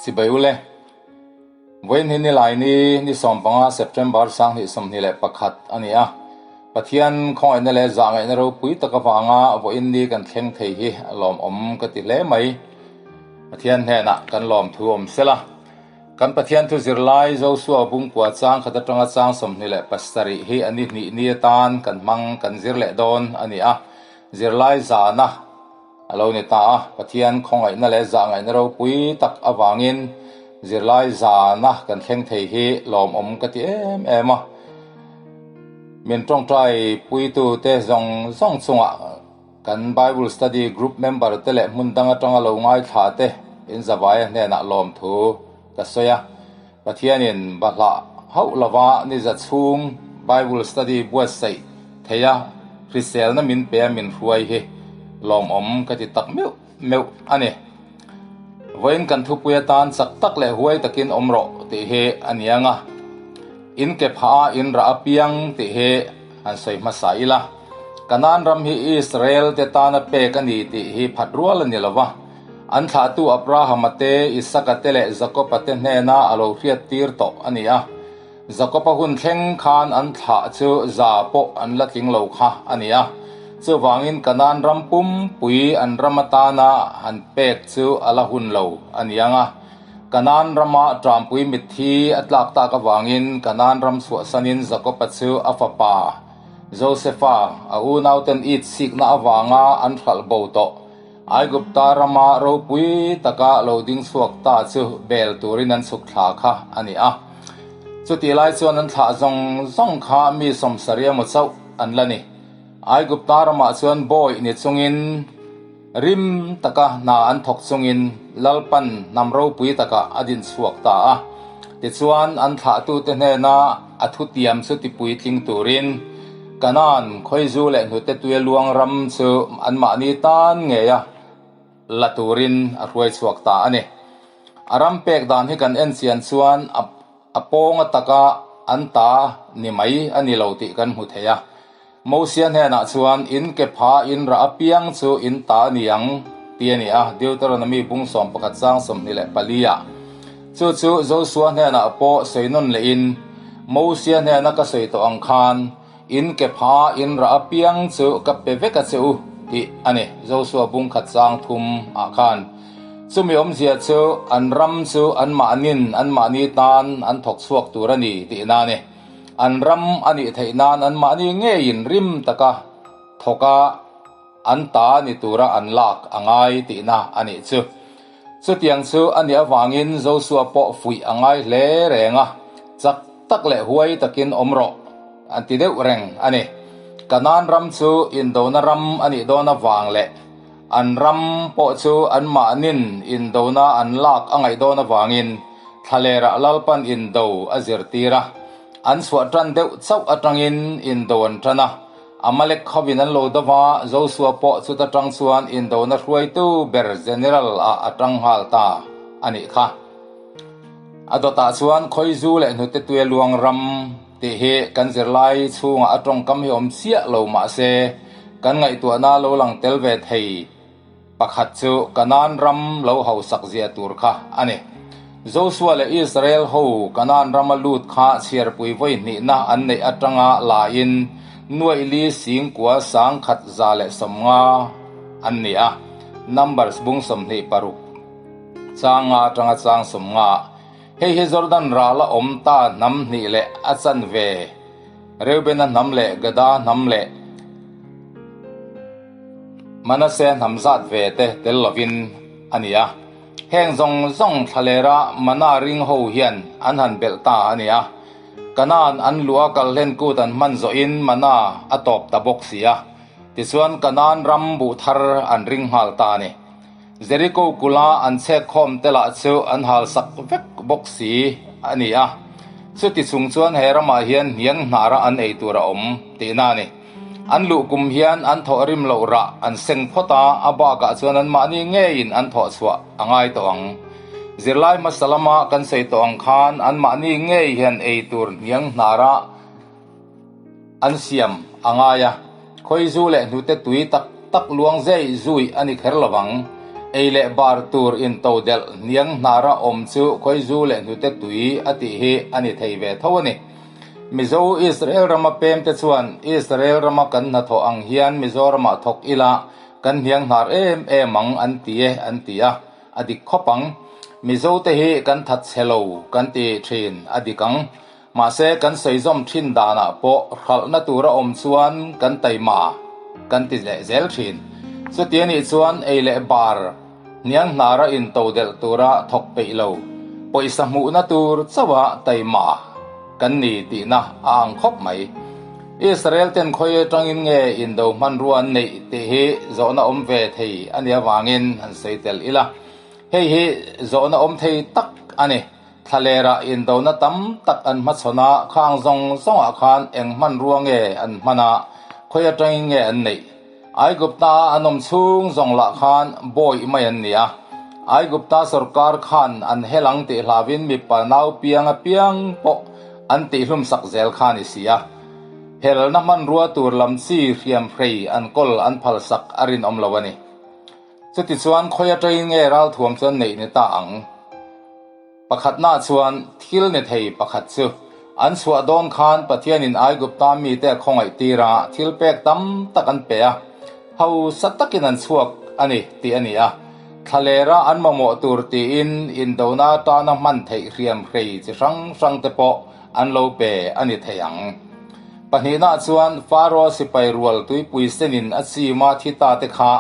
Chibai ule. Vawiin hi nilai ni ni 15 September 2021 a ni a. Pathian khawngaihna leh zahngaihna ropui tak avanga vawiin ni kan thleng thei hi a lawmawm ka ti hle mai. Pathian hnenah kan lawmthu awm sela. Kan Pathian thu zirlai Josua bungkua chang khat atanga chang 27 hi a ni hnih ni atan kan hmang kan zir leh dawn a ni a. Zirlai zana a lo ni ta a, Pathian khawngaihna leh zahngaihna ropui tak avangin zirlai zana kan thleng thei hi lawmawm ka ti em em a. Min tawngtai puitute zawng zawng chungah kan Bible Study Group member te leh hmun dang atanga lo ngaithla te in zavaia hnenah lawmthu ka sawi a. Pathianin bahlah hauh lova ni za chhung Bible study buatsaih thei a, hriselna min pe a min hruai hi lawmawm ka ti tak meuh meuh a ni. Vawiin kan thupui atan chak tak leh huai takin awm rawh tih hi a ni ang a, in ke phah a in rah apiang tih hi han sawi hmasa ila. Kanaan ram hi Israel te tana pek a ni tih hi phat rual a ni lova. An thlahtu Abrahama te, Isaka te leh Jakoba te hnena a lo hriattir tawh a ni a. Jakoba hun thleng khan an thlah chu za pawh an la tling lo kha a ni a. Chuvangin Kanaan ram pumpui an ram atana han pek chu a la hun lo a ni ang a. Kanaan rama ṭampui mitthi a tlak tak avangin Kanaan ram chhuahsanin Jakoba chu a fapa Josefa, a unauten it sikna avanga an hralh bo tawh Aigupta rama ropui taka lo ding chhuak ta chu bel turin an chhuk thla kha a ni a. Chutih lai chuan an thlah zawng zawng kha mi sawmsarih emaw chauh an la ni. Aigupta ramah chuan bawi ni chungin rim taka hna an thawk chungin Lalpan hnam ropui takah a din chhuak ta a. Tichuan an thlahtute hnena a thutiam chu tipuitling turin Kanaan khawizu leh hnute tuia luang ram chu anmahni tan ngeia la turin a hruai chhuak ta a ni. A ram pek dan hi kan en chian chuan a pawng ataka an ta ni mai a ni lo tih kan hmu thei a. Mosia hnenah chuan in ke pha in rah apiang chu in ta a ni ang tih a ni a, Deuteronomy bung 11 chang 24 ah. Chu chu Josua hnenah pawh sawi nawn lehin, Mosia hnena ka sawi tawh ang khan, in ke pha in rah apiang chu ka pe vek a che u, tih a ni, Josua bung khat chang thum ah khan. Chumi awmzia chu an ram chu anmahnin anmahni tan an thawk chhuak tur a ni tihna a ni. An ram a nih theih nan anmahni ngeiin rim taka thawk a, An ta ni tura an lak a ngai tihna a nih chu. Chutiang chu a nih avangin Josua pawh fuih a ngai hle reng a, chak tak leh huai takin awm rawh an ti deuh reng a ni. Kanaan ram chu indona ram a nih dawn avang leh an ram pawh chu anmahnin indona an lak a ngaih dawn avangin thlalerah Lalpan indo a zirtir a, an chhuah tan deuh chauh atangin indo an tan a. Amalek khovin an lo do va, Josua pawh chuta tang chuan indona hruaitu ber general ah a tang nghal ta a nih kha. A dawtah chuan Khawizu leh hnute tuia luang ram tih hi kan zirlai chhungah a tawngkam hi awm chiah lo mah se kan ngaihtuahna lo lang tel ve thei. Pakhat chu Kanaan ram lo hausak zia tur kha a ni. Josua leh Israel ho Kanaan rama lut kha chhiarpui vawi hnihna an neih atanga laiin nuaih li singkua 1150 an ni a, Numbers bung 26 chang nga atanga chang 50. Hei hi Jordan rala awm ta hnam hnih leh a chanve Reubena hnam leh Gada hnam leh Manase hnam zat ve te tel lovin a ni a. Heng zawng zawng thlalera Mana ring ho hian an han belh ta a ni a. Kanaan an luh a kal hlen kut an hman zawhin Mana a tawp ta bawk si a. Tichuan Kanaan ram buh thar an ring nghal ta a ni. Jeriko kula an chhek khawm te lah chu an hal sak vek bawk si a ni a. Chuti chung chuan he ramah hian hniang hnara an ei tur a awm tihna a ni. An luh kum hian an thawh rim loh rah an seng phawt a, a bakah chuan anmahni ngeiin an thawh chhuah a ngai tawh ang. Zirlai hmasa lama kan sawi tawh ang khan anmahni ngei hian ei tur hniang hnara an siam a ngai a, khawizu leh hnute tui tak tak luang zei zui a ni kher lovang. Ei leh bar tur intodelh hniang hnara awm chu khawizu leh hnute tui a tih hi a ni thei ve tho a ni. Mizo Israel rama pem te chuan Israel rama kan hnathawh ang hian Mizoramah thawk ila kan hniang hnar em em ang an ti e an ti a, a dik khawp ang. Mizo te hi kan that chhe lo kan ti thin a dik ang. Mahse kan sawi zawm thin danah pawh hralhna tura awm chuan kan taima kan ti leh zel thin. Chuti anih chuan ei leh bar hniang hnara intodelh tura thawk peih lo, pawisa hmuhna tur chauha taima kan ni tihna a ang khawp mai. Israel ten khawi atangin nge indo hmanrua an neih tih hi zawhna awm ve thei a nih avangin han sawi tel ila. Hei hi zawhna awm thei tak a ni. Thlalera indona tam tak an hmachhawn a, khang zawng zawngah khan eng hmanrua nge an hman a, khawi atangin nge an neih? Aigupta a an awm chhung zawng lah khan bawih mai an ni a. Aigupta sorkar khan an hel ang tih hlauin mipa nau piang apiang pawh an tihhlum sak zel kha a ni si a. Helna hmanrua tur lam chi hriam hrei an kawl an phalsak a rinawm lo a ni. Chutichuan khawi atangin nge ralthuam chu an neih ni ta ang? Pakhatna chuan thil ni thei pakhat chu an chhuah dawn khan Pathianin Aigupta mite a khawngaih tir a, thil pek tam tak an pe a, hausa takin an chhuak a ni tih a ni a. Thlalera an mamawh tur tiin indona atana hman theih hriam hrei chi hrang hrang te pawh an lo pe a ni thei ang. Pahnihna chuan Faro sipai rual tuipui senin a chima thi ta te kha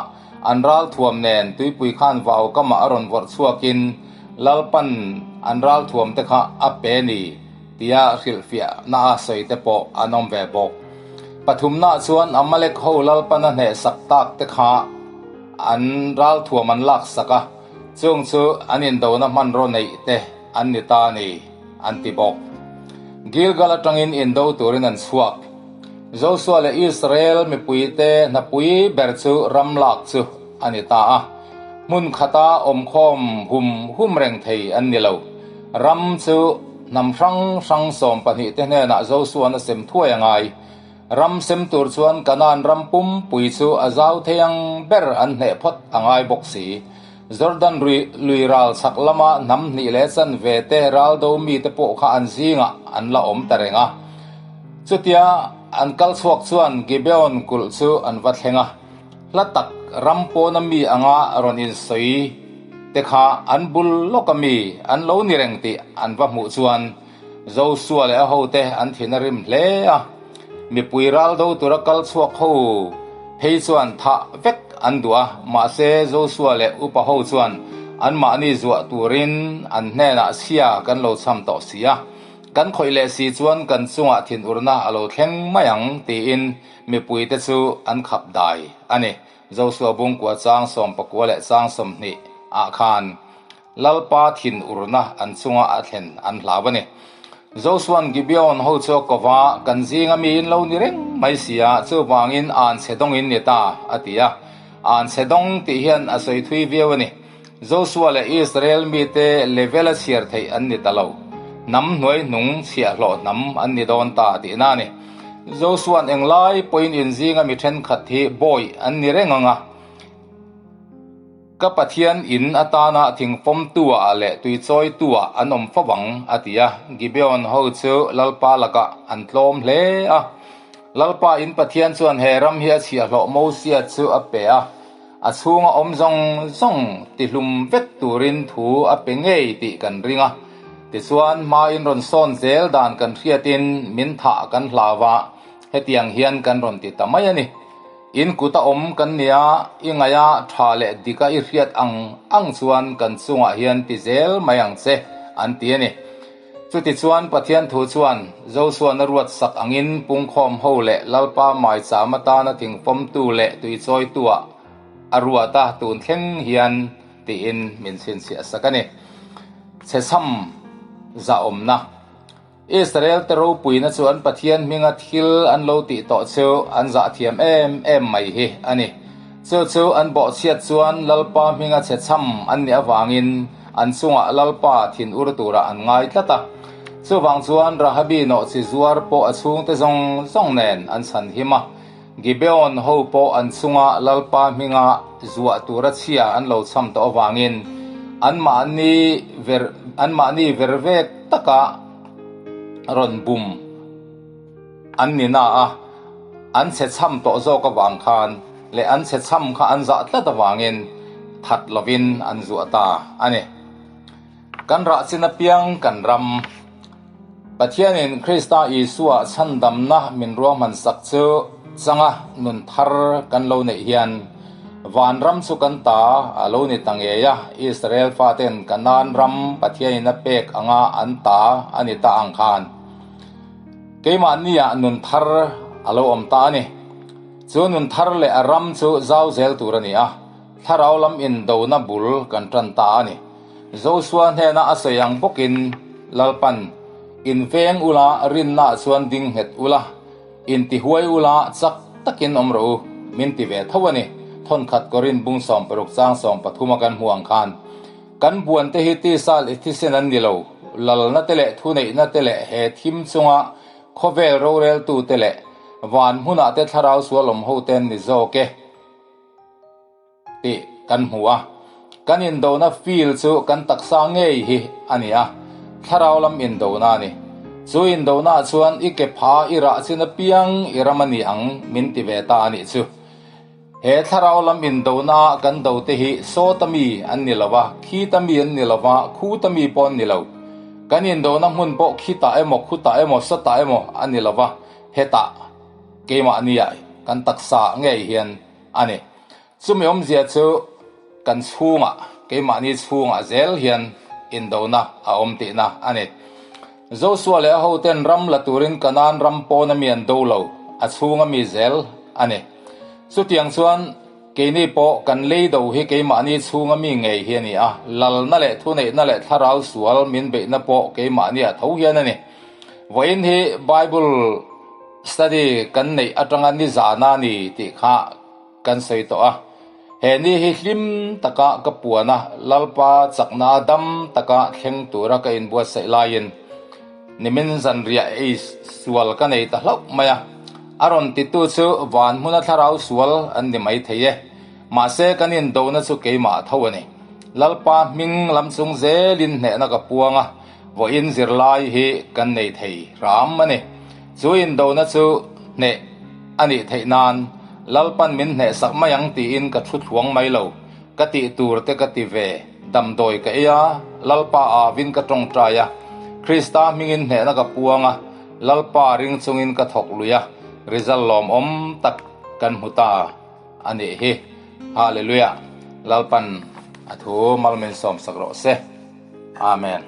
an ralthuam nen tuipui khan vau kamah a rawn vawrh chhuakin Lalpan an ralthuam te kha a pe ni tia hrilhfiahna a sawi te pawh an awm ve bawk. Pathumna chuan Amalek ho Lalpan a hnehsak tak te kha an ralthuam an laksak a, chung chu an indona hmanraw neih te an ni ta a ni, an ti bawk. Gilgal atangin indo turin an chhuak. Josua leh Israel mipuite hnapui ber chu ram lak chu a ni ta a. Hmun khata awmkhawm hum hum reng thei an ni lo. Ram chu hnam hrang hrang 12 te hnenah Josua'n a sem thuai a ngai. Ram sem tur chuan Kanaan ram pumpui chu a zau thei ang ber an hneh phawt a ngai bawk si. Jordan lui ral chhak lama hnam hnih leh chanve te raldo mite pawh kha an zingah an la awm ta reng a. Chutia an kal chhuak chuan Gibeon kulh chu an va thleng a. Hla tak ram pawna mi anga rawn insawi te kha an bul lawka mi an lo ni reng tih an va hmuh chuan Josua leh a hote an thin a rim hle a. Mipui raldo tura kal chhuak ho phei chuan thah vek an duh a, mahse Josua leh upa ho chuan anmahni zuah turin an hnenah chhia kan lo cham tawh si a, kan khawih leh si chuan kan chungah thinurna a lo thleng mai ang tiin mipuite chu an khap dai a ni. Josua bungkua chang 19 leh chang 20 ah khan Lalpa thinurna an chunga a thlen an hlau a ni. Josua'n Gibeon ho chu a ko va, Kan zinga mi in lo ni reng mai si a, chuvangin an chhe dawngin ni ta, a ti a. An chhe dawng tih hian a sawi thui viau a ni. Josua leh Israel mite level a chhiar theih an ni ta lo. Hnam hnuai hnung chhiahhlawh hnam an ni dawn ta tihna a ni. Josua'n englai pawhin in zinga mi thenkhat hi bawi an ni reng ang a. Ka Pathian in atana thingfawmtu-ah leh tuichawitu-ah an awm fo ang, a ti a. Gibeon ho chu Lalpa lakah an tlawm hle a. Lalpa in Pathian chuan he ram hi a chhiahhlawh Mosia chu a pe a, a chhunga awm zawng zawng tihlum vek turin thu a pe ngei tih kan ring a. Tichuan, hma in rawn sawn zel dan kan hriatin min thah kan hlau a, hetiang hian kan rawn ti ta mai a ni. In kut a awm kan nia, i ngaih a tha leh dik a i hriat ang ang chuan kan chungah hian ti zel mai ang che, an ti a ni. Chutichuan Pathian thu chuan Josuana ruat sak angin pungkhawm ho leh Lalpa maicham atana thingfawmtu leh tuichawitua a ruat a tun thleng hian tiin min chhinchhiah sak a ni. Chhechham zahawmna. Israel te ropuina chu an Pathian hminga thil an lo tih tawh chu an zah thiam em em mai hi a ni. Chu chu an bawhchhiat chuan Lalpa hminga chhe chham an nih avangin an chungah Lalpa thin ur turah an ngai tlat a. Chuvang chuan Rahabi nawhchi zuar pawh a chhungte zawng zawng nen an chhan him a. Gibeon ho pawh an chunga Lalpa hminga zuah tura chhia an lo chham tawh avangin anmahni ver anmahni vervek taka rawn bum an ni na a, an chhe chham tawh zawk avang khan leh an chhe chham kha an zah tlat avangin that lovin an zuah ta a ni. Kan rah chin apiang kan ram. Pathianin Krista Isua chhandamna min ruahman sak chu changa nun thar kan lo neih hian vanram chu kan ta a lo ni ta ngei a, Israel faten Kanaan ram Pathianin a pek anga an ta a ni ta ang khan keimahniah nun thar a lo awm ta a ni. Chu nun thar leh a ram chu zau zel tur a ni a, thlarau lam indona bul kan tan ta a ni. Josua hnena a sawi ang bawkin Lalpan, In veng ula, rinnaah chuan ding nghet ula, intihuai ula, chak takin awm rawh u, min ti ve tho a ni. Thawnkhat Korin bung 60 chang 13 a kan hmuh ang khan, kan buante hi tisa leh thisen an ni lo, lalna te leh thuneihna te leh he thim chunga khawvel roreltute leh van hmunah te thlarau sual awm hote an ni zawk e. Tih kan hmu a, kan indona feel chu kan taksa ngei hi a ni a, thlarau lam indona a ni. Chu indonaah chuan i ke pha i rah chin apiang i ram a ni ang min ti ve ta a nih chu. He thlarau lam indona kan do te hi sawta mi an ni lo va, khita mi an ni lo va, khuta mi pawh an ni lo. Kan indona hmun pawh khitah emaw khutah emaw sawtah emaw a ni lo va, hetah keimahniah kan taksa ngei hian a ni. Chumi awmzia chu kan chhungah, keimahni chhungah zel hian indona a awm tihna a ni. Josua leh a hoten ram la turin Kanaan ram pawn ami an do lo, a chhung ami zel a ni. Chutiang chuan keini pawh kan lei do hi keimahni chhung ami ngei hi a ni a, lalna leh thuneihna leh thlarau sual min beihna pawh keimahniah tho hian a ni. Vawiin hi Bible Study kan neih atanga nizana a ni tih kha kan sawi tawh a. He ni hi hlim taka ka puan a, Lalpa chakna dam taka thleng tura ka inbuatsaih laiin nimin zanriah ei sual ka nei ta hlauh mai a. A rawn titu chu van hmuna thlarau sual an ni mai thei e. Mahse kan indona chu keimah tho a ni. Lalpa hming lam chung zelin hnehna ka puang a. Vawiin zirlai hi kan nei thei hram a ni. Chu indona chu hneh a nih theih nan Lalpan min hneh sak mai ang tiin ka thu thluang mai lo. Ka tih tur te ka ti ve, damdawi ka ei a, Lalpa avin ka tawngtai a, Krista hmingin hnehna ka puang a, Lalpa ring chungin ka thawk lui a, result lawmawm tak kan hmu ta a nih hi. Hallelujah! Lalpan a thu mal min sawmsak rawh se. Amen.